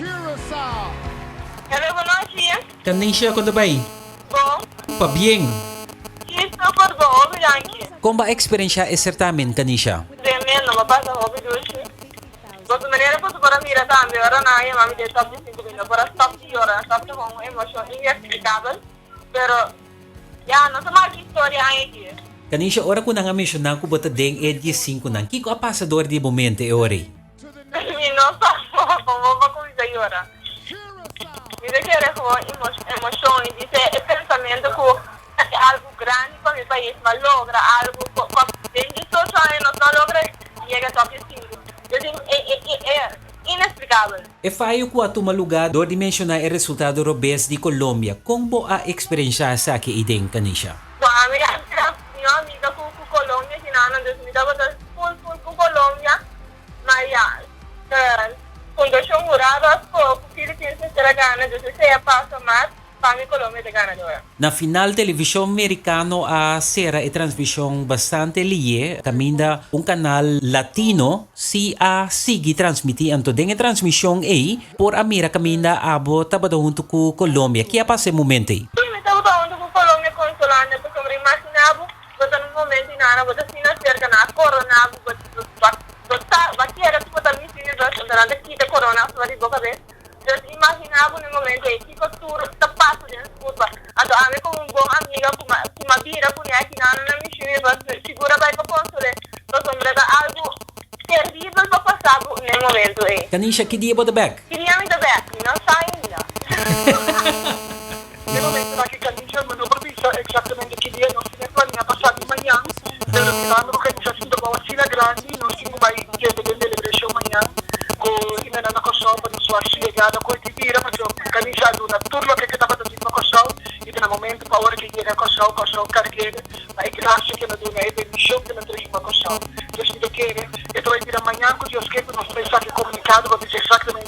Curaçao. Hello, bon nochi. Kanisha, kon ta bai? Bon. Pabien. Christopher, bon, hopi danki. Kon bo a eksperenshá e sertamen, Kanisha? Tremendo, bo pasa hopi dushi. Boso manera boso por a mira tambe ora nan a yama mi den top di 5000, no por a stop di yora, stop ta un emocion inexplicabel, pero ya, no ta marca historia aña aki. Kanisha, ora ku nan a menshoná ku bo ta den e diesinku nan, kiko a pasa dor di bo mente e ora ei? Mi no sa como bo cuminsa yora. Mi ta kere gewoon emocion y dice e pensamento cu haci algo grandi pa mi pais, m'a logra algo cu den 18 aña nos no a logra yega top di cinco. E inexplicabel. E fayo cu a tuma luga dor di menciona e resultado robes di Colombia, con bo a experiencia esaki eyden, Kanisha? Bo ami a bira miho amiga cu Colombia hinana, dus mi tabata full full cu Colombia. Ma ya, Fundacion Hurado a scoge cu Philippines mester a gana, dus esey a pasa mas pa mi Colombia ta ganadora. Na final television mericano a cera e transmision bastante liye, caminda un canal latino si a sigui transmiti, anto den e transmision ey por a mira caminda abo tabata hunto cu Colombia. Ki a pasa e momento ey? Si, mi tabata hunto cu Colombia consolando, pasobra imagina bo Bo ta na un momento inana, bo ta asina cerca na corona bo, bo, bo ta, bo a kere cu bo ta Miss Universe, anto nan ta kita corona for di bo cabes. Dus imagina bo na e momento ey kico tur ta pasa den su curpa. Anto ami como un bon amiga cu ma, cu m'a bira cune akinana na Miss Universe, sigur a bay pa consol'e, pasobra ta algo teribel pa pasa bo na e momento ey. Kanisha, ki dia bo ta bek? Ki dia mi ta bek? Mi no sa ainda. E momentonan aki Kanisha mi no por bisa exactamente ki dia nos tin e planea pa sa di mañan, pero mirando cu Kanisha a sinti bou asina grandi nos tin cu bay keda den deliberation mañan cu Jimena na Kòrsou pa nos wak su yegada cu e tin bira pasobra Kanisha a duna tur loke ke tabata tin pa Kòrsou y ta na momento pa ora ke yega Kòrsou, Kòrsou karg'e pa e gracia ke el a duna, e bendicion ke el a trese pa Kòrsou. Dus mi ta kere e ta bay bira mañan cu Dios ke cu nos ta bay saki e comunicado pa bisa exactamente.